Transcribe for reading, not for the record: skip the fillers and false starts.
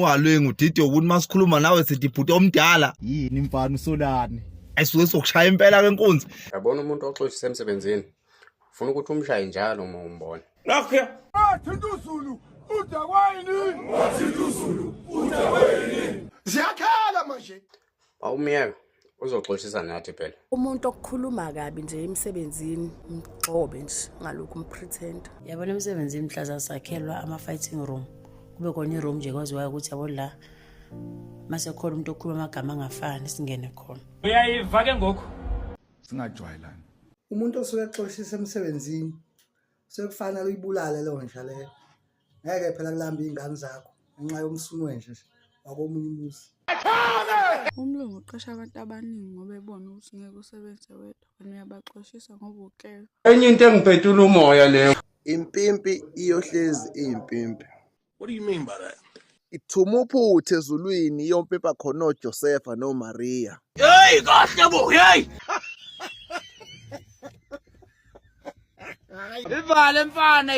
Ungalwengi udide ukuthi masikhuluma nawe sithi bhuti omdala. Yini mfana usolani? Ayisuke sokushaya impela ke nkunzi. Yabona umuntu oxoshisa emsebenzini ufuna ukuthi umshaye njalo uma umbona. Nakho. Wathinta uZulu udakwayini. Wathinta uZulu udakwayini. Ziyakhala manje. Awumyeka uzoxoshisa nathi phela. Umuntu okukhuluma kabi nje emsebenzini mgxobe nje ngalokhu umpretend. Yabona emsebenzini mhlaza sakhelwa ama-fighting room kube khona i-room nje kwaziwayo ukuthi yabo la mase khona umuntu okhuluma amagama angafani singene khona. Uyayiva ke ngoku? Singajwayelani. Umuntu osuke exoshisa emsebenzini sekufanele uyibulale leyo nja leyo. Ngeke phela kulambe iy'ngane zakho ngenxa yomsunu wenja nje wakomunye umuzi. Umlungu uqasha abantu abaningi ngoba ebona ukuthi ngeke usebenze wedwa, wena uyabaxoshisa ngoba ukleva. Enye into engiphetula umoya leyo. Impimpi iyohlezi iyimpimpi. What do you mean by that? Ithuma uphuthu ezulwini iyompimpa khona oJosefa noMariya. Hey kahle bo hey. Ivale mfana.